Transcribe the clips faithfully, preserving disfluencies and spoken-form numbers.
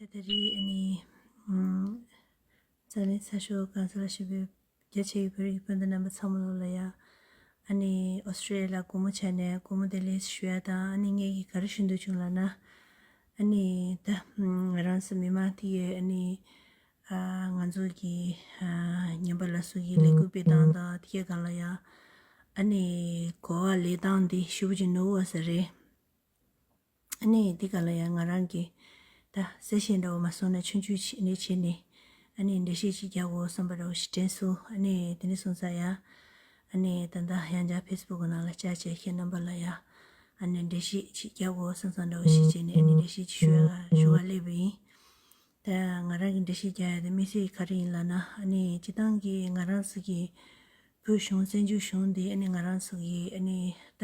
ད་ད་རེས་ཨ་ནི་ཨམ། རྩ་ལེན་ཚ་ཤོག་གང་ས་ལ་བཞུགས་པའི་རྒྱ་ཆེ་བའི་བོད་རིགས་སྤུན་ཟླ་རྣམ་པ་ཚང་མ་ལོ་ལ་ཡ། ཨ་ནི་ཨོ་སི་ཀྲི་ལི་ཡ་ལ་སྒོ་མོ་ཕྱེ་ནས་སྒོ་མོ་བདེ་ལེགས་ཞུ་ཡ་དང་། ཨ་ནི་ངེད་ཀྱིས་ག་རེ་ཞུ་འདོད་བྱུང་ལབ་ན། ཨ་ནི་ད་ང་རང་ཚོ་མི་མང་དེ་ཡས་ཨ་ནི་ཨ་ང་ཚོ་གི་ཨ་ཉམས་པ་སླར་གསོ་གི་ལས་འགུལ་སྤེལ་སྟངས་དང་དེ་གས་སྒང་ལ་ཡ། ཨ་ནི་གོ་བ་ལེན་སྟངས་འདི་ཞེ་པོ་ཅིག་ནོར་བ་ས་རེད། ཨ་ནི་འདི་ག་ལ་ཡང་ང་རང་གིས་ད་གསལ་བཤད་འདྲ་བོ་མ་སོང་ན་ཆུང་ཆུང་ཞིག་ནས་བྱས་ནས། ཨ་ནི་འགྲེལ་བཤད་ཅིག་རྒྱག་དགོས་བསམ་པ་འདྲ་བོ་ཞིག་དྲན་སོང་། ཨ་ནི་དེ་འདྲ་སོང་ཙང་ཡ། ཨ་ནི་ད་ལྟ་ཡང་བསྐྱར་ཕེ་སི་བུག་ནང་ལ་བཅར་བྱས་ཁྱེད་རྣམ་པ་ལ་ཡ། ཨ་ནི་འགྲེལ་བཤད་ཅིག་རྒྱག་དགོས་བསམ་བསམ་འདྲ་བོ་ཞིག་བྱས་ནས། ཨ་ནི་འགྲེལ་བཤད་ཅིག་ཞུ་ཡ་ཞུ་བ་སླེབས་པ་ཡིན། ད་ང་རང་གི་འགྲེལ་བཤད་རྒྱག་ཡ་དེ་དམིགས་བསལ་ག་རེ་ཡིན་ལབ་ན། ཨ་ནི་སྤྱིར་བཏང་གི་ང་རང་ཚོ་གི་བོད་གཞུང་བཙན་བྱོལ་གཞུང་འདི་ཨ་ནི་ང་རང་ཚོ་གི་ཨ་ནི་ད་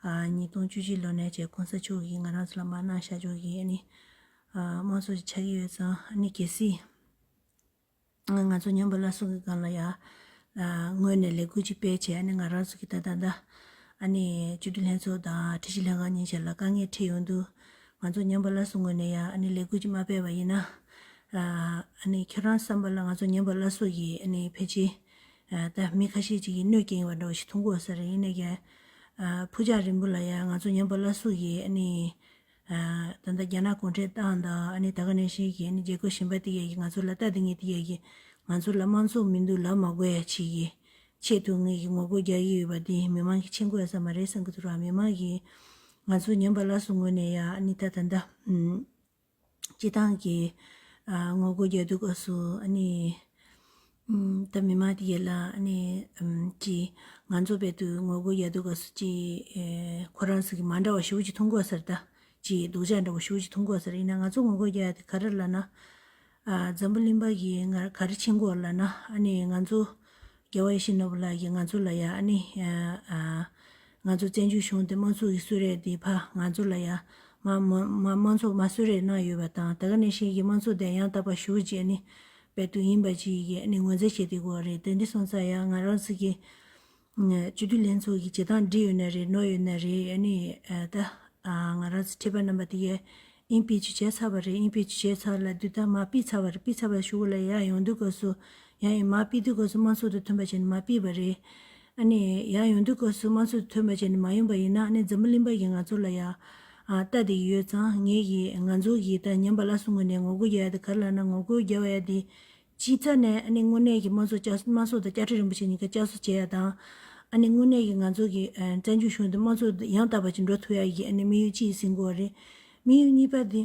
ཨ་ཉིས་སྟོང་བཅུ་གཅིག་ལོ་ནས་བྱས་གོང་ས་མཆོག་གིས་ང་རང་ཚོ་ལ་མར་གནང་བཞག་ཆོག་གི་ཨ་ནི་ཨ་དམངས་གཙོ་ཆགས་ཀྱི་ཡོད་ཙང་། ཨ་ནི་གལ་སྲིད་ང་ཚོ་ཉམས་པ་སླར་གསོ་གི་སྒང་ལ་ཡ་ཨ་ངོས་ནས་ལས་འགུལ་ཅིག་སྤེལ་བྱས། ཨ་ནི་ང་རང་ཚོ་གི་ད་ད་ད་ཨ་ནི་སྤྱི་འཐུས་ལྷན་ཚོགས་དང་ཁྲིམས་ཞིབ་ལྷན་ཁང་གཉིས་ཆ་ལ་དཀའ་ངལ་འཕྲད་ཡོང་དུས། ང་ཚོ་ཉམས་པ་སླར་གསོ་ངོས་ནས་ཡ་ཨ་ནི་ལས་འགུལ་ཅིག་མ་སྤེལ་བ་ཡིན་ན། ཨ་ནི་ཁྱོད་རང་བསམ་པ་ལ་ང་ཚོ་ཉམས་པ་སླར་གསོ་ཡི་ཨ་ནི་ཕལ་ཆེར་ཨ་ད་མི་ཁ་ཤས་ཅིག་གིས་གནོད་སྐྱེལ་བ་འདྲ་བོ་ཞིག་མཐོང་གི་ཡོད་ས་རེད། ཡིན་ནའི་ཀྱང་ཨ་ཕུགས་རྒྱང་རིང་པོ་ལ་ཡ་ང་ཚོ་ཉམས་པ་སླར་གསོ་ཡི་ཨ་ནི་ཨ་ད་ལྟ་རྒྱ་ནག་གུང་ཁྲན་ཏང་དང་། ཨ་ནི་ད་ག་ནང་བཞིན་གྱི་ཨ་ནི་རྒྱལ་ཁབ་གཞན་པ་དེ་གས་ཀྱིས་ང་ཚོ་ལ་ལྟ་དེ་ངས་དེ་གས་ཀྱིས་ང་ཚོ་ལ་དམངས་གཙོ་མི་འདུག་ལབ་མ་དགོས་ཡ་ཅིག་གི་ཆེད་དུ་ངས་ཀྱི་ངོ་རྒོལ་རྒྱག་གི་ཡོད་པ་དེ་མི་མང་གིས་མཁྱེན་དགོས་ཡ་ས་མ་རེད་བསམ་གྱི་འདུག་ར། མི་མང་གིས་ང་ཚོ་ཉམས་པ་སླར་གསོ་ངོས་ནས་ཡ་ཨ་ནི་ད་ད་ལྟ་ཨམ། སྤྱིར་བཏང་གི་ཨ་ངོ་རྒོལ་རྒྱག་དུས་སྐབས་སུ་ཨ་ནི་ཨམ་ད་མི་མང་དེ་གས་ལ་ཨ་ནི་ཨམ་ཅི་ང་ཚོ་བོད་དུ་ངོ་རྒོལ་རྒྱག་དུས་སྐབས་སུ་ཅི་ཨེ་ཁོ་རང་ཚོ་གི་མ་འདྲ་བ་ཞེ་པོ་ཅིག་མཐོང་གི་ཡོད་ས་རེད། ད་ཅི་སྡུག་ཅག་འདྲ་བོ་ཞེ་པོ་ཅིག་མཐོང་གི་ཡོད་ས་རེད། ཡིན་ན་ང་ཚོ་ངོ་རྒོལ་རྒྱག་ཡ་དེ་ག་རེ་ལབ་ན། ཨ་འཛམ་བུ་གླིང་པ་གིས་ང་ག་རེ་མཁྱེན་གྱི་ཡོད་ལབ་ན། ཨ་ནི་ང་ཚོ་རྒྱལ་བ་ཡིད་བཞིན་ནོར་བུ་ལགས་ཀྱིས་ང་ཚོ་ལ་ཡ་ཨ་ནི་ཨ་ང་ཚོ་བཙན་བྱོལ་གཞུང་དེ་དམངས་གཙོ་གི་གསོལ་རས་དེ་ཕར་ང་ཚོ་ལ་ཡ་མ་མ་མ་དམངས་གཙོ་མར་གསོལ་རས་གནང་ཡོད་པ་དང་། ད་ག་ནང་བཞིན་གྱི་དམངས་གཙོ་དེ་ཡང་དག་པ་ཞེ་པོ་ཅིག་ཨ་ནི་བོད་དུ་ཡིན་པ་ཅིག་གི་ཨ་ནི་ངོས་འཛིན་བྱེད་བསྡད་ཀྱི་ཡོད་རེད། དེ་འདྲ་སོང་ཙང་ཡ་ང་རང་ཚོ་གི་སྤྱི་འཐུས་ལྷན་ཚོགས་ཀྱི་བྱེད་སྟངས་འགྲིག་ཡོད་ན་རེད། ནོར་ཡོད་ན་རེད། ཨ་ནི་ཨ་ད་ཨ་ང་རང་ཚོ་ཁྲི་པ་རྣམ་པ་དེ་གས་ཨིན་ཕིཆ་བྱས་ཚར་བ་རེད། ཨིན་ཕིཆ་བྱས་ཚར་ལབ་དུས་ད་མར་ཕུད་ཚར་བ་རེད། ཕུད་ཚར་བ་གཞུག་ལ་ཡར་ཡོང་དུས་སྐབས་སུ་ཡང་ཡིན་མར་ཕུད་དུས་སྐབས་སུ་དམངས་གཙོ་དང་མཐུན་པ་བྱས་ནས་མར་ཕུད་པ་རེད། ཨ་ནི་ཡར་ཡོང་དུས་སྐབས་སུ་དམངས་གཙོ་དང་མཐུན་པ་བྱས་ནས་མ་ཡོང་པ་ཡིན་ན། ཨ་ནི་འཛམ་བུ་གླིང་པ་གིས་ང་ཚོ་ལ་ཡ་ཨ་ལྟ་བསྡད་ཀྱི་ཡོད་ཙང་། ངེད་ཀྱིས་ང་ཚོ་གིས་ད་ཉམས་པ་སླར་གསོ་ངོས་ནས་ངོ་རྒོལ་རྒྱག་ཡ་དེ་ག་རེ་ལབ་ན། ངོ་རྒོལ་རྒྱག་ཡ་དེ་སྤྱི་ཚོགས་ནས་ཨ་ནི་དངོས་གནས་ཀྱི་དམངས་གཙོ་བསྐྱར་དམངས་གཙོ་དང་བཅའ་ཁྲིམས་རིན་པོ་ཆེ་གཉིས་ཀ་བསྐྱར་གསོ་བྱེད་ཡ་དང་། ཨ་ནི་དངོས་གནས་ཀྱི་ང་ཚོ་གི་ཨ་བཙན་བྱོལ་གཞུང་དེ་དམངས་གཙོ་ཡང་དག་པ་ཅིག་འགྲོ་ཐུབ་ཡ་གི་ཨ་ནི་དམིགས་ཡུལ་གཅིག་ཟིན་དགོས་པ་རེད། དམིགས་ཡུལ་གཉིས་པ་དེ།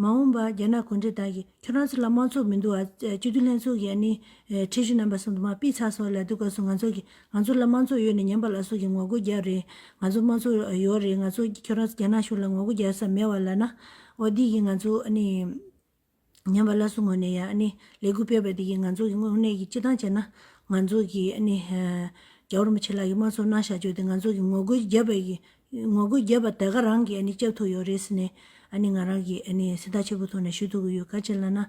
མ་འོངས་པ་རྒྱ་ནག་གུང་ཁྲན་ཏང་གིས་ཁྱོད་རང་ཚོ་ལ་དམངས་གཙོ་མི་འདུག་ཨ། སྤྱི་འཐུས་ལྷན་ཚོགས་ཀྱི་ཨ་ནི་ཨ་ཁྲི་བཞི་རྣམ་པ་གསུམ་དུ་མར་ཕུད་ཚར་སོང་ལབ་དུས་སྐབས་སུ། ང་ཚོ་གི་ང་ཚོ་ལ་དམངས་གཙོ་ཡོད་ནས་ཉམས་པ་སླར་གསོ་གི་ངོ་རྒོལ་རྒྱབ་རེད། ང་ཚོ་དམངས་གཙོ་ཡོད་རེད། ང་ཚོ་ཁྱོད་རང་ཚོ་རྒྱ་ནག་གཞུང་ལ་ངོ་རྒོལ་རྒྱག་ས་མེད་པ་ལབ་ན། འོ་འདི་གིས་ང་ཚོ་ཨ་ནི་ཉམས་པ་སླར་གསོ་ངོས་ནས་ཡ་ཨ་ནི་ལས་འགུལ་སྤེལ་བ་འདི་གིས་ང་ཚོ་གི་དངོས་གནས་ཀྱི་སྤྱིར་བཏང་བྱས་ན་ང་ཚོ་གི་ཨ་ནི་ཨ་རྒྱལ་བ་རིན་པོ་ཆེ་ལགས་ཀྱིས་དམངས་གཙོ་གནང་བཞག་ཆོག་དེ་ང་ཚོ་གི་ངོ་རྒོལ་བརྒྱབ་པ་གི་ངོ་རྒོལ་བརྒྱབ་པ་དེ་ག་རང་གིས་ཨ་ནི་སྐྱོབ་ཐུབ་ཡོད་རེད་ཟེར་ནས། ཨ་ནི་ང་རང་གིས་ཨ་ནི་སེམས་ཐག་ཆོད་པོ་ཐོག་ནས་ཞུ་ཐུབ་ཀྱི་ཡོད། ག་རེ་ལབ་ན།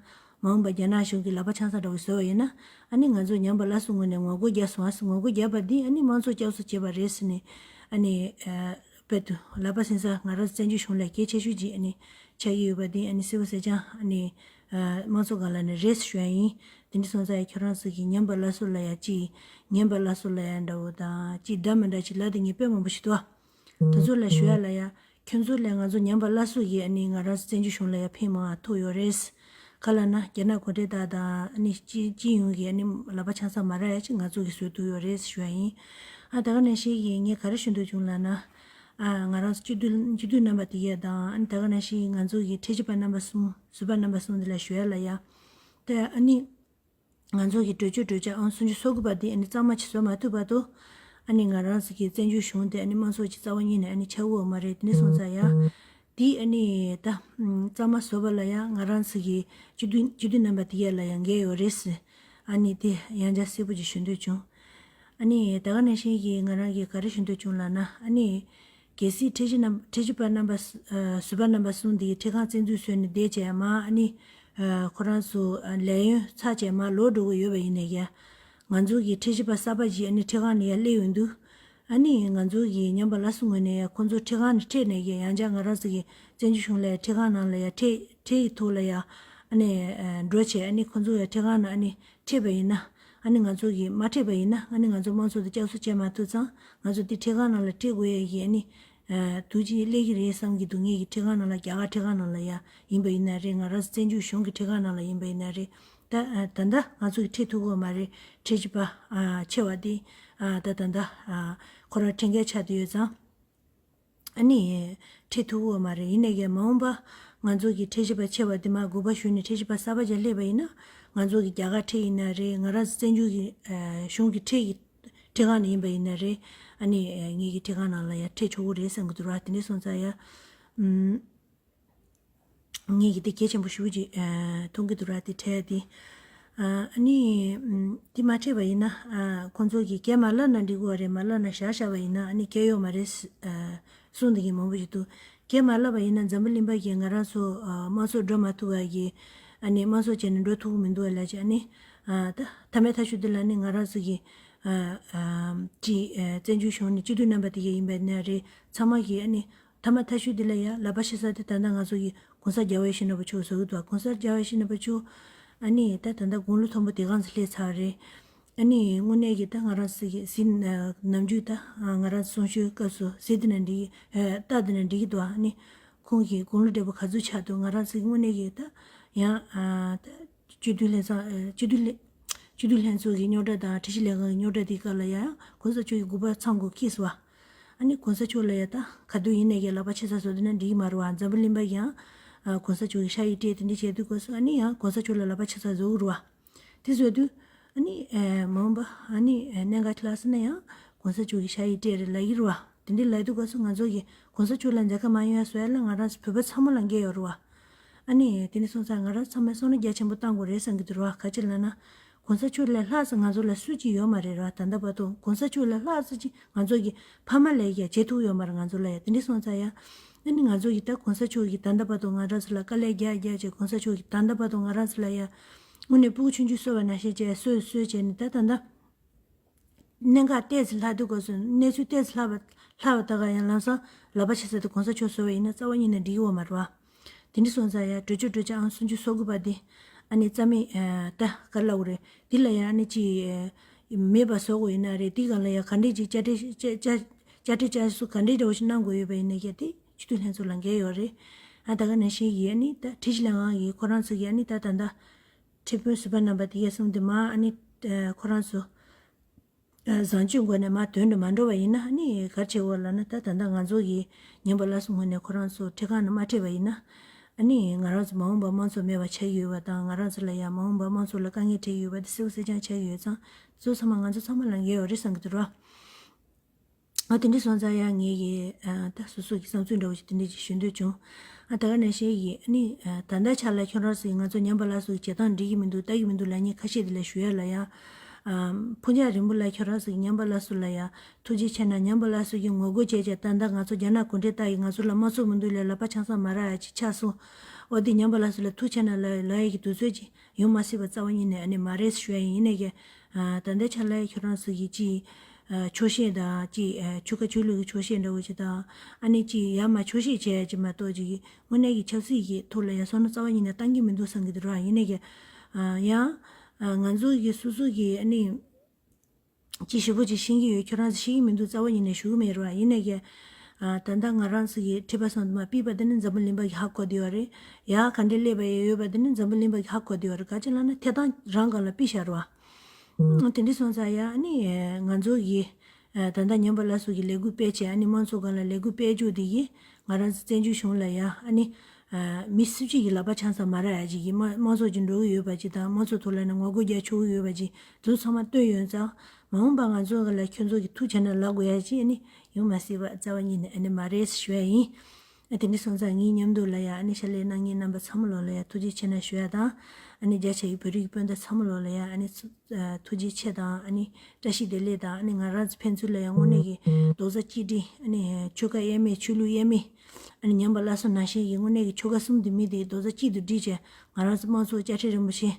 མ་འོངས་པ་རྒྱ་ནག་གཞུང་གིས་ལག་པ་འཆང་ས་འདྲ་བོ་བཟོས་པ་ཡིན་ན། ཨ་ནི་ང་ཚོ་ཉམས་པ་སླར་གསོ་ངོས་ནས་ངོ་རྒོལ་རྒྱག་སོང་ཨ། ངོ་རྒོལ་བརྒྱབ་པ་འདི་ཨ་ནི་དམངས་གཙོ་བསྐྱར་གསོ་བྱས་པ་རེད་ཟེར་ནས། ཨ་ནི་ཨ་དཔེ་དུ་ལག་པ་འཆང་ས་ང་རང་བཙན་བྱོལ་གཞུང་ལ་གལ་ཆེ་ཤོས་ཅིག་ཨ་ནི་ཆགས་ཀྱི་ཡོད་པ་འདི་ཨ་ནི་གསལ་པོ་གསལ་རྐྱང་ཨ་ནི་ཨ་དམངས་གཙོ་སྒང་ལ་ནི་རེད་ཟེར་ཞུ་ཡ་ཡིན། དེ་འདྲ་སོང་ཙང་ཁྱོད་རང་ཚོ་གིས་ཉམས་པ་སླར་གསོ་ལ་ཡ་ཅིག་ཉམས་པ་སླར་གསོ་ལབ་ཡ་འདྲ་བོ་དང་ཅིག་འདྲ་མི་འདྲ་ཅིག་ལབ་དེ་ངས་དཔེ་མང་པོ་ཞིག་འདུག་ཨ། དེ་ཚོ་ལ་ཞུ་ཡ་ལ་ཡ། ཁྱོད་ཚོ་ལས་ང་ཚོ་ཉམས་པ་སླར་གསོ་ཡིས་ཨ་ནི་ང་རང་བཙན་བྱོལ་གཞུང་ལ་ཡ་ཕན་མང་ཐོགས་ཡོད་རེད། ག་རེ་ལབ་ན་རྒྱ་ནག་གུང་ཁྲན་ཏང་དང་ཨ་ནི་སྤྱི་སྤྱི་ཡོངས་ཀྱི་ཨ་ནི་ལག་པ་འཆང་ས་མ་རག་ཡ་ཅིག་ང་ཚོ་གིས་བཟོས་ཐུབ་ཡོད་རེད་ཞུ་ཡ་ཡིན། ཨ་ད་ག་ནང་བཞིན་གྱི་ངས་ག་རེ་ཞུ་འདོད་བྱུང་ལབ་ན། ཨ་ང་རང་སྤྱི་འཐུས་སྤྱི་འཐུས་རྣམ་པ་དེ་གས་དང་། ཨ་ནི་ད་ག་ནང་བཞིན་ང་ཚོ་གི་ཁྲི་བཞི་པ་རྣམ་པ་གསུམ། ཟུར་པ་རྣམ་པ་གསུམ་དེ་ལ་ཞུ་ཡ་ལ་ཡ། དེ་ཨ་ནི། ང་ཚོ་གི་གྲོས་ཆོད་གྲོས་འཆར་ཨང་སུམ་ཅུ་སོ་དགུ་པ་འདི་ཨ་ནི་གཙང་མ་ཅིག་བཟོ་མ་ཐུབ་བར་དུ། ཨ་ནི་ང་རང་ཚོ་གི་བཙན་བྱོལ་གཞུང་དེ་ཨ་ནི་དམངས་གཙོ་ཅིག་རྩ་བ་ཉིད་ནས་ཨ་ནི་ཆགས་ཀྱི་ཡོད་མ་རེད། དེ་འདྲ་སོང་ཙང་ཡ། འདི་ཨ་ནི་ད་གཙང་མ་བཟོ་བ་ལ་ཡ་ང་རང་ཚོ་གི་སྤྱི་འཐུས་སྤྱི་འཐུས་རྣམ་པ་དེ་གས་ལ་ཡ་འགན་ཡོད་རེད་ཟེར། ཨ་ནི་དེ་ཡང་བསྐྱར་གསལ་པོ་ཅིག་ཞུ་འདོད་བྱུང་། ཨ་ནི་ད་ག་ནང་བཞིན་གྱི་ང་རང་གིས་ག་རེ་ཞུ་འདོད་བྱུང་ལབ་ན། ཨ་ནི། གལ་སྲིད་ཁྲི་བཞི་རྣམ་ཁྲི་བཞི་པ་རྣམ་པ་ཨ་ཟུར་པ་རྣམ་པ་གསུམ་འདིས་ཁྲི་ཁང་བཙན་འཛུལ་བཟོས་ནས་བསྡད་བྱས་མར་ཨ་ནི་ཨ་ཁོ་རང་ཚོ་ཨ་ལས་ཡུན་ཚར་བྱས་མར་ལོག་འགྲོ་གི་ཡོད་པ་ཡིན་ནའི་ཀྱང་། ང་ཚོ་གི་ཁྲི་བཞི་པ་གསར་པ་ཞིག་ཨ་ནི་ཁྲི་ཁང་ནས་ཡར་སླེབས་ཡོང་དུས། ཨ་ནི་ང་ཚོ་གི་ཉམས་པ་སླར་གསོ་ངོས་ནས་ཡང་ཁོ་ཚོ་ཁྲི་ཁང་ནས་ཁྲིད་ནས་ཀྱང་ཡང་བསྐྱར་ང་རང་ཚོ་གི་བཙན་བྱོལ་གཞུང་ལ་ཁྲི་ཁང་ནང་ལ་ཡང་ཁྲིད་ཁྲིད་ཀྱི་ཐོག་ལ་ཡང་ ཨ་ནི་འགྲོ་བྱས། ཨ་ནི་ཁོང་ཚོ་ཡ་ཁྲིམས་ཁང་ནང་ཨ་ནི་ཁྲིད་པ་ཡིན་ན། ཨ་ནི་ང་ཚོ་གིས་མ་ཁྲིད་པ་ཡིན་ན། ཨ་ནི་ང་ཚོ་དམངས་གཙོ་དེ་བསྐྱར་གསོ་བྱེད་མ་ཐུབ་ཙང་། ང་ཚོ་དེ་ཁྲིམས་ཁང་ནང་ལ་ཁྲིད་དགོས་ཡ་གི་ཨ་ནི་དུས་ཅིག་སླེབས་ཀྱི་རེད་བསམ་གྱི་འདུག་ངེད་ཀྱི་ཁྲིམས་ཁང་ནང་ལ། རྒྱ་གར་ཁྲིམས་ཁང་ནང་ལ་ཡ་ཡིན་པ་ཡིན་ན་རེད། ང་རང་བཙན་བྱོལ་གཞུང་གི་ཁྲིམས་ཁང་ནང་ལ་ཡིན་པ་ཡིན་ན་རེད། ད་ད་ལྟ་ང་ཚོ་གིས་ཁྲིད་ཐུབ་ཀྱི་ཡོད་མ་རེད། ཁྲིམས་ཞིབ་པ་ཆེ་བ་དེ་ད་ད་ལྟ་ཁོ་རང་ཁྲིམས་འགལ་ཆགས་བསྡད་ཡོད་ཙང་། ཨ་ནི་ཁྲིད་ཐུབ་ཀྱི་ཡོད་མ་རེད། ཡིན་ནའི་ཀྱང་མ་འོངས་པ་ང་ཚོ་གི་ཁྲིམས་ཞིབ་པ་ཆེ་བ་དེ་མར་དགོངས་པ་ཞུས་ནས་ཁྲིམས་ཞིབ་པ་གསར་པ་ཅིག་སླེབས་པ་ཡིན་ན། ང་ཚོ་གི་རྒྱ་གར་ཁྲིམས་ཡིན་ན་རེད། ང་རང་བཙན་བྱོལ་གྱི་གཞུང་གི་ཁྲིམས་ཀྱི་ཁྲིམས་ཁང་ནས་ཡིན་པ་ཡིན་ན་རེད། ཨ་ནི་ངེད་ཀྱི་ཁྲིམས་ཁང་ནང་ལ་ཡ་ཁྲིད་ཆོག་གི་རེད་བསམ་གྱི་འདུག་ར། དེ་འདྲ་སོང་ཙང་ཡ། ཨུམ། ངེད་ཀྱི་དེ་གལ་ཆེན་པོ་ཞེ་པོ་ཅིག་ཨ་མཐོང་གི་འདུག་ར། དེ་འཕྲལ་དེ། ཨ་ཨ་ནི་ཨུམ། དེ་མ་ཁྲིད་པ་ཡིན་ན། ཨ་ཁོང་ཚོ་གིས་གྱད་མ་ལབ་ན་འགྲིག་གི་རེད། མ་ལབ་ན་བཞག་བཞག་པ་ཡིན་ན་ཨ་ནི་གྱད་ཡོད་མ་རེད་ཨ་གསུངས་བསྡད་མཁན་མང་པོ་ཞིག་འདུག་གྱད་མ་ལབ་པ་ཡིན་ན་འཛམ་བུ་གླིང་པ་གིས་ང་རང་ཚོ་ཨ་དམངས་གཙོ་འགྲོ་མ་ཐུབ་པ་གི་ཨ་ནི་དམངས་གཙོ་བྱས་ནས་འགྲོ་ཐུབ་ཀྱི་མི་འདུག་ལབ་བྱས། ཨ་ནི་ཨ་ད་མཐའ་མའི་མཐའ་གཞུག་དེ་ལ་ནི་ང་རང་ཚོ་གི་ཨ་ཨ་ཅིག་ཨ་བཙན་བྱོལ་གཞུང་ནས་སྤྱི་འཐུས་རྣམ་པ་དེ་ག་ཡིན་པ་ཡིན་ན་རེད། ཚང་མ་གིས་ཨ་ནི་མཐའ་མ་མཐའ་གཞུག་དེ་ལ་ཡ་ལག་པ་འཆང་ས་དེ་ད་ལྟ་ང་ཚོ་གི་གོང་ས་རྒྱལ་བ་ཡིད་བཞིན་ནོར་བུ་མཆོག་བཟོ་གི་འདུག་གོང་ས་རྒྱལ་བ་ཡིད་བཞིན་ནོར་བུ་མཆོག་ཨ་ནི་ད་ད་ལྟ་དགུང་ལོ་མཐོན་པོ་དེ་ག་ཙམ་སླེབས་ཚར་རེད། ཨ་ནི་དངོས་གནས་ཀྱི་ད་ང་རང་ཚོ་གི་གཟི་ནམ་རྒྱུན་ད་ང་རང་གསུང་ཆོས་སྐབས་སུ་གཟི་དེ་ན་འགྲིག་གི་རྟ་དེ་ན་འགྲིག་གི་འདུག་ཨ་ནི་ཁོང་གི་དགུང་ལོ་བགྲེས་པོ་ག་ཚོད་ཆགས་འདུག་ང་རང་ཚོ་གི་དངོས་གནས་ཀྱི་ད་ཡང་ཨ་ད་སྤྱི་འཐུས་ལྷན་ཚོགས་ཨ་སྤྱི་འཐུས་ལྷན་སྤྱི་འཐུས་ལྷན་ཚོགས་ཀྱི་རྙོག་དྲ་དང་ཁྲིམས་ཞིབ་ལས་ཁང་གི་རྙོག་དྲ་དེའི་སྐབས་ལ་ཡང་གོང་ས་མཆོག་གི་སྐུ་པར་མཚམས་སྒོ་འཁྱེར་སོང་བ། ཨ་ནི་གོང་ས་མཆོག་ལ་ཡ་ད་ག་དུས་ཡིན་ནའི་ཀྱང་ལག་པ་འཆང་ས་བཟོ་དེ་ན་འགྲིག་གི་མ་རེད་བ། འཛམ་བུ་གླིང་པ་ཡང་ཨ་གོང་ས་མཆོག་གི་ཤ་ཡིག་སྤྲད་དེ་འདྲ་བྱས་དུས་སྐབས་སུ་ཨ་ནི་ཡང་གོང་ས་མཆོག་ལ་ལག་པ་འཆང་ས་བཟོ་གི་རེད་བ། དེ་བཟོ་དུས་ཨ་ནི་ཨ་མ་འོངས་པ་ཨ་ནི་ཨ་གནད་འགག་ཅིག་ལྷག་སོང་ན་ཡང་གོང་ས་མཆོག་གི་ཤ་ཡིག་སྤྲད་རེད་ལབ་ཀྱི་རེད་བ། དེ་འདྲ་ལབ་དུས་སྐབས་སུ་ང་ཚོ་གིས་གོང་ས་མཆོག་ལ་མཛད་ཁ་མ་ཡོང་ཡ་བཟོ་ཡ་ལ་ང་རང་ཚོ་བོད་པ་ཚང་མ་ལ་འགན་ཡོད་རེད་བ། ཨ་ནི་དེ་འདྲ་སོང་ཙང་ང་རང་ཚང་མས་བསམ་བློ་རྒྱ་ཆེན་པོ་བཏང་དགོས་རེད་བསམ་གྱི་འདུག་ར། ག་ཅི་ལབ་ན། གོང་ས་མཆོག་ལས་ལྷག་ཙམ་ང་ཚོ་ལ་སུ་གཅིག་ཡོད་མ་རེད་ར། ད་ལྟ་བར་དུ་གོང་ས་མཆོག་ལས་ལྷག་ཙམ་ཅིག་ང་ཚོ་གི་ཕ་མ་ལས་ཀྱང་བྱེད་ཐུབ་ཡོད་མ་རེད། ང་ཚོ་ལ་ཡ་དེ་འདྲ་སོང་ཙང་ཡ། ཨ་ནི་ང་ཚོ་གི་ད་གོང་ས་མཆོག་གི་ད་ལྟ་བར་དུ་ང་རང་ཚོ་ལ་དཀའ་ལས་རྒྱག་རྒྱག་བྱས། གོང་ས་མཆོག་གི་ད་ལྟ་བར་དུ་ང་རང་ཚོ་ལ་ཡ་དངོས་གནས་སྤུ་གུ་ཆུང་ཆུང་གསོ་བ་ནང་བཞིན་བྱས་གསོས་གསོས་བྱས་ནས་ད་ད་ལྟ། གནད་འགག་ཏོག་ཙམ་ལྷག་དུས་སྐབས་སུ། གནས་ཚུལ་ཏོག་ཙམ་ལྷག་པ་ལྷག་པ་ད་ག་ཡང་ལམ་སང་ལག་པ་འཆང་ས་དེ་གོང་ས་མཆོག་བཟོ་བ་ཡིན་ན་རྩ་བ་ཉིད་ནས་འགྲིག་གི་ཡོད་མ་རེད་བ། དེ་འདྲ་སོང་ཙང་ཡ་གྲོས་ཆོད་གྲོས་ཆོད་ཨང་སུམ་ཅུ་སོ་དགུ་པ་དེ་ཨ་ནི་རྩ་མེད་ཨ་ད་ག་རེ་ལབ་དགོས་རེད། དེ་ལ་ཡ་ཨ་ནི་ཅིག་ཨ་མེད་པ་བཟོ་དགོས་ཡིན་ན་རེད། དེ་སྒང་ལ་ཡ་ག་འདྲས་ཅིག་དཔྱ་ཁྲལ་དཔྱ་དཔྱ་དཔྱ་ཁྲལ་དཔྱ་བསུ་ག་འདྲས་འདྲ་བོ་ཞིག་གནང་དགོས་ཡོད་པ་ཡིན་ན་ཡ་དེ་སྤྱི་འཐུས་ལྷན་ཚོགས་ལ་འགན་ཡོད་རེད། ཨ་ད་ག་ནང་བཞིན་གྱི་ཨ་ནི་ད་ཁྲིམས་ཞིབ་ལས་ཁང་གི་ཁོ་རང་ཚོ་གི་ཨ་ནི་ད་ད་ད་ཁྲིམས་དཔོན་ཟུར་པ་རྣམ་པ་དེ་གས་གསུམ་དེ་མར་ཨ་ནི་ཨ་ཁོ་རང་ཚོ་ཨ་བཟང་སྤྱོད་སྒོ་ནས་མར་དོན་དུ་མ་འགྲོ་བ་ཡིན་ན། ཨ་ནི་ག་རེ་བྱེད་དགོས་ལབ་ན། ད་ད་ལྟ་ང་ཚོ་གི་ཉམས་པ་སླར་གསོ་ངོས་ནས་ཁོ་རང་ཚོ་ཁྲིམས་ཁང་ནང་མ་ཁྲིད་པ་ཡིན་ན། ཨ་ནི་ང་རང་ཚོ་མ་འོངས་པར་དམངས་གཙོ་མེད་པ་ཆགས་ཀྱི་ཡོད་པ་དང་། ང་རང་ཚོ་ལ་ཡང་མ་འོངས་པར་དམངས་གཙོ་ལ་དཀའ་ངལ་འཕྲད་ཀྱི་ཡོད་པ་དེ་གསལ་པོ་གསལ་རྐྱང་ཆགས་ཀྱི་ཡོད་ཙང་། དེ་ཚོ་ཚང་མ་ང་ཚོ་ཚང་མ་ལ་འགན་ཡོད་རེད་བསམ་གྱི་འདུག་ར། ཨ་དེ་འདྲ་སོང་ཙང་ཡང་ངེད་ཀྱིས་ཨ་ད་སོ་སོ་གི་བསམ་ཚུལ་འདྲ་བོ་ཞིག་དེ་འདྲ་ཅིག་ཞུ་འདོད་བྱུང་། ཨ་ད་ག་ནང་བཞིན་གྱི་ཨ་ནི་ཨ་ད་ལྟའི་ཆ་ལ་ཁྱོད་རང་ཚོས་ང་ཚོ་ཉམས་པ་སླར་གསོ་གི་བྱེད་སྟངས་འགྲིག་གི་མི་འདུག་ལྟ་གི་མི་འདུག་ལབ་མཁན་ཁ་ཤས་དེ་ལ་ཞུ་ཡ་ལ་ཡ། ཨ་ཕུན་ཚོགས་རིང་པོ་ལགས་ཁྱོད་རང་ཚོ་གི་ཉམས་པ་སླར་གསོ་ལ་ཡ་ཐུགས་རྗེ་ཆེ་གནང་། ཉམས་པ་སླར་གསོ་གི་ངོ་རྒོལ་བྱས་བྱས་ད་ལྟ་ང་ཚོ་རྒྱ་ནག་གུང་ཁྲན་ཏང་གིས་ང་ཚོ་ལ་དམངས་གཙོ་མི་འདུག་ལབ་ལག་པ་འཆང་ས་མ་རག་ཡ་ཅིག་ཆགས་སོང་། འོ་དེ་ཉམས་པ་སླར་གསོ་ལ་ཐུགས་རྗེ་ཆེ་གནང་ལབ་ལབ་ཡ་གི་དུས་ཚོད་ཅིག་ཡོང་མ་སྲིད་པ་རྩ་བ་ཉིད་ནས་ཨ་ནི་མ་རེད་ཞུ་ཡ་ཡིན། ཡིན་ནའི་ཀྱང་ཨ་ད་ལྟའི་ཆ་ལ་ཁྱོད་རང་ཚོ་གི་ཅིག་ཨ་ཆོག་ཤེས་དང་ཅིག་ཨ་ཆོལ་ཁ་ཆོས་ལུགས་ཀྱི་ཆོག་ཤེས་འདྲ་བོ་ཅིག་དང་། ཨ་ནི་ཅིག་ཡར་མར་ཆོག་ཤེས་བྱས་ཡ་ཅིག་མ་གཏོགས་ཅིག་དངོས་གནས་ཀྱི་ཆབ་སྲིད་ཀྱི་ཐོག་ལ་ཡ་བསམ་བློ་རྩ་བ་ཉིད་ནས་བཏང་གི་མི་འདུག་བསམ་གྱི་འདུག་ར། ཡིན་ནའི་ཀྱང་ཨ་ཡང་ཨ་ང་ཚོ་གི་སོ་སོ་གི་ཨ་ནི་ཅིག་ཞིབ་པོ་ཅིག་ཤེས་ཀྱི་ཡོད། ཁྱོད་རང་ཚོ་ཤེས་ཀྱི་མི་འདུག་རྩ་བ་ཉིད་ནས་ཞུ་གི་མེད་ར། ཡིན་ནའི་ཀྱང་ཨ་ད་ལྟ་ང་རང་ཚོ་གི་ཁྲི་པ་སམ་དུ་མ་ཕུད་པ་དེ་ནི་འཛམ་བུ་གླིང་པ་གིས་ཧ་གོ་བསྡད་ཡོད་རེད། ཡར་ག་འདྲས་སླེབས་པ་ཡོད་པ་དེ་ནི་འཛམ་བུ་གླིང་པ་གིས་ཧ་གོ་བསྡད་ཡོད་རེད། ག་ཅི་ལབ་ན་ཐད་གཏོང་རང་སྒང་ལ་ཕུད་བཞག་ར་བ། དེ་འདྲས་སོང་ཙང་ཡ་ཨ་ནི་ང་ཚོ་གི་ཨ་ད་ལྟ་ཉམས་པ་སླར་གསོ་གི་ལས་འགུལ་སྤེལ་བྱས། ཨ་ནི་དམངས་གཙོ་སྒང་ལ་ལས་འགུལ་སྤེལ་རྒྱུ་དེ་གིས་ང་རང་ཚོ་བཙན་བྱོལ་གཞུང་ལ་ཡ་ཨ་ནི་ཨ་མི་སུ་གཅིག་གི་ལག་པ་འཆང་ས་མ་རག་ཡ་ཅིག་གི་དམངས་དམངས་གཙོ་ཅིག་འགྲོ་གི་ཡོད་པ་ཅིག་དང་། དམངས་གཙོ་ཐོག་ལ་ནི་ངོ་རྒོལ་རྒྱག་ཆོག་གི་ཡོད་པ་ཅིག་དེ་ཚོ་ཚང་མ་བཏོན་ཡོད་ཙང་། མ་འོངས་པ་ང་ཚོ་ལ་ཁྱོད་ཚོ་གི་ཐུགས་ཆེ་ན་ལབ་དགོས་ཡ་ཅིག་ཨ་ནི་ཡོང་མ་སྲིད་པ་རྩ་བ་ཉིད་ནས་ཨ་ནི་མ་རེད་ཞུ་ཡ་ཡིན། ཨ་དེ་འདྲ་སོང་ཙང་ངའི་མཉམ་དུ་ལ་ཡ་ཨ་ནི་ཕྱག་ལས་གནང་མཁན་རྣམ་པ་ཚང་མ་ལོ་ལ་ཡ་ཐུགས་རྗེ་ཆེ་གནང་ཞུ་ཡ་དང་། ཨ་ནི་རྒྱ་ཆེ་བའི་བོད་རིགས་སྤུན་ཟླ་ཚང་མ་ལོ་ལ་ཡ་ཨ་ནི་ཚུ་ཨ་ཐུགས་རྗེ་ཆེ་དང་། ཨ་ནི་བཀྲ་ཤིས་བདེ་ལེགས་དང་། ཨ་ནི་ང་རང་ཚོ་ཕན་ཚུན་ལ་ཡ་དངོས་གནས་ཀྱི་རྡོག་རྩ་གཅིག་སྒྲིལ། ཨ་ནི་ཆོལ་ཁ་དབྱེ་མེད། ཆོས་ལུགས་དབྱེ་མེད། ཨ་ནི་ཉམས་པ་སླར་གསོ་ནང་བཞིན་གྱི་དངོས་གནས་ཀྱི་ཆོལ་ཁ་གསུམ་དེ་མི་དེ་རྡོག་རྩ་གཅིག་ཏུ་སྒྲིལ་བྱས། ང་རང་ཚོ་དམངས་གཙོ་དཔྱ་ཁྲལ་རིན་པོ་ཆེ་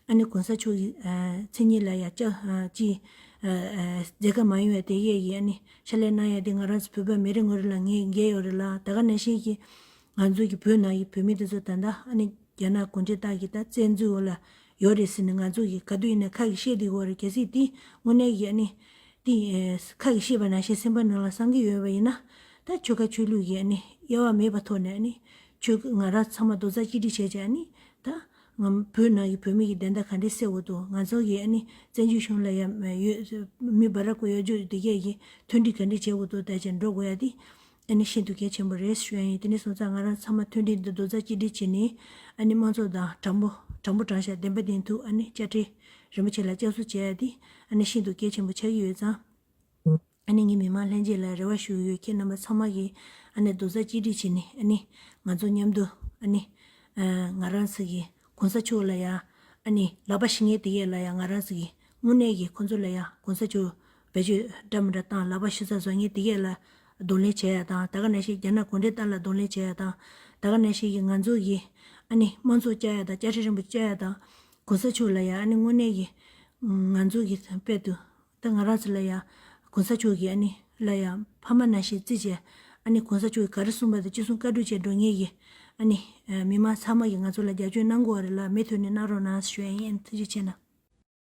ཨ་ནི་གོང་ས་མཆོག་གི་ཨ་མཚན་ཉིད་ལ་ཡ་བཅའ་ཨ་ཅིག་ཨ་ཨ་མཛད་ཁ་མ་ཡོང་བའི་དེ་གས་ཀྱི་ཨ་ནི་ཕྱག་ལས་གནང་ཡ་དེ་ང་རང་ཚོ་བོད་པ་མི་རེ་ངོ་རེ་ལ་ངས་འགན་ཡོད་རེད་ལ། ད་ག་ནང་བཞིན་གྱི་ང་ཚོ་གི་བོད་ནང་གི་བོད་མི་དེ་ཚོ་ད་ལྟ་ཨ་ནི་ རྒྱ་ནག་གུང་ཁྲན་ཏང་གི་ད་བཙན་འཛུལ་འོག་ལ་ཡོད་རེད་ཟེར་ནས་ང་ཚོ་གིས་ག་དུས་ཡིན་ན་ཁ་གིས་བཤད་བསྡད་ཀྱི་ཡོད་རེད། གལ་སྲིད་དེ་དངོས་གནས་ཀྱི་ཨ་ནི་དེ་ཁ་གིས་བཤད་པ་ནང་བཞིན་སེམས་པ་ནང་ལ་བསམ་གྱི་ཡོད་པ་ཡིན་ན། ད་ཆོལ་ཁ་ཆོས་ལུགས་ཀྱི་ཨ་ནི་དབྱེ་བ་མེད་པའི་ཐོག་ནས་ཨ་ནི་ཆོལ་ང་རང་ཚང་མ་རྡོག་རྩ་གཅིག་སྒྲིལ་བྱས་བྱས་ཨ་ནི་ད་ང་བོད་ནང་གི་བོད་མི་གི་བདེན་མཐའ་ག་འདྲས་གསལ་དགོས་འདུག་ང་ཚོ་གི་ཨ་ནི་བཙན་བྱོལ་གཞུང་ལ་ཡ་ཡོད་མི་སྦ་ར་ཀོ་ཡོད་རྒྱུ་དེ་གས་ཀྱི་མཐུན་སྒྲིལ་ག་འདྲས་བྱེད་དགོས་འདུག་ད་ཅིག་འགྲོ་དགོས་ཡ་དེ་ཨ་ནི་ཤིན་ཏུ་གལ་ཆེན་པོ་རེད་ཞུ་ཡ་ཡིན། དེ་ནས་སོང་ཙང་ང་རང་ཚང་མ་མཐུན་སྒྲིལ་འདི་རྡོག་རྩ་གཅིག་སྒྲིལ་བྱས་ནས་ཨ་ནི་དམངས་གཙོ་དང་དྲང་པོ་དྲང་པོ་དྲང་བཞག་བདེན་པ་བདེན་ཐུག་ཨ་ནི་དཔྱ་ཁྲལ་རིན་པོ་ཆེ་ལ་སྐྱབས་སུ་མཆི་ཡ་དེ་ཨ་ནི་ཤིན་ཏུ་གལ་ཆེན་པོ་ཆགས་ཀྱི་ཡོད་ཙང་། ཨ་ནི་ངའི་མི་མང་ལྷན་རྒྱས་ལ་རེ་བ་ཞུ་གི་ཡོད། ཁྱེད་རྣམ་པ་ཚང་མ་གིས་ཨ་ནི་རྡོག་རྩ་གཅིག་སྒྲིལ་བྱས་ནས་ཨ་ནི་ང་ཚོ་མཉམ་དུ་ཨ་ནི་ཨ་ང་རང་ཚོ་གི་གོང་ས་མཆོག་ལ་ཡ་ཨ་ནི་ལག་པ་ཞུ་མཁན་དེ་གས་ལ་ཡ་ང་རང་ཚོ་གི་དངོས་གནས་ཀྱི་ཁོང་ཚོ་ལ་ཡ་གོང་ས་མཆོག་བེད་སྤྱོད་འདྲ་མི་འདྲ་བཏང་ལག་པ་ཞུ་ས་བཟོ་མཁན་དེ་གས་ལ་གདོང་ལེན་བྱེད་ཡ་དང་། ད་ག་ནང་བཞིན་རྒྱ་ནག་གུང་ཁྲན་ཏང་ལ་གདོང་ལེན་བྱེད་ཡ་དང་། ད་ག་ནང་བཞིན་གྱི་ང་ཚོ་གི་ཨ་ནི་དམངས་གཙོ་བཅའ་ཡ་དང་དཔྱ་ཁྲལ་རིན་པོ་ཆེ་བཅའ་ཡ་དང་། གོང་ས་མཆོག་ལ་ཡ་ཨ་ནི་དངོས་གནས་ཀྱི་ང་ཚོ་གི་དཔེ་དུ། ད་ང་རང་ཚོ་ལ་ཡ་གོང་ས་མཆོག་གིས་ཨ་ནི་ལ་ཡ་ཕ་མ་ནང་བཞིན་བརྩི་བྱས་ཨ་ནི་གོང་ས་མཆོག་གིས་ག་རེ་གསུངས་པ་དེ་ཅི་གསུང་བཀའ་སྒྲུབ་བྱས་འགྲོ་མཁན་གྱི་ཨ་ནི་མི་མང་ཚང་མ་གིས་ང་ཚོ་ལ་རྒྱབ་སྐྱོར་གནང་དགོས་པ་རེད་ལ། མུ་མཐུད་ནས་གནང་རོགས་གནང་ཞུ་ཡ་ཡིན། ཐུགས་རྗེ་ཆེ་གནང་།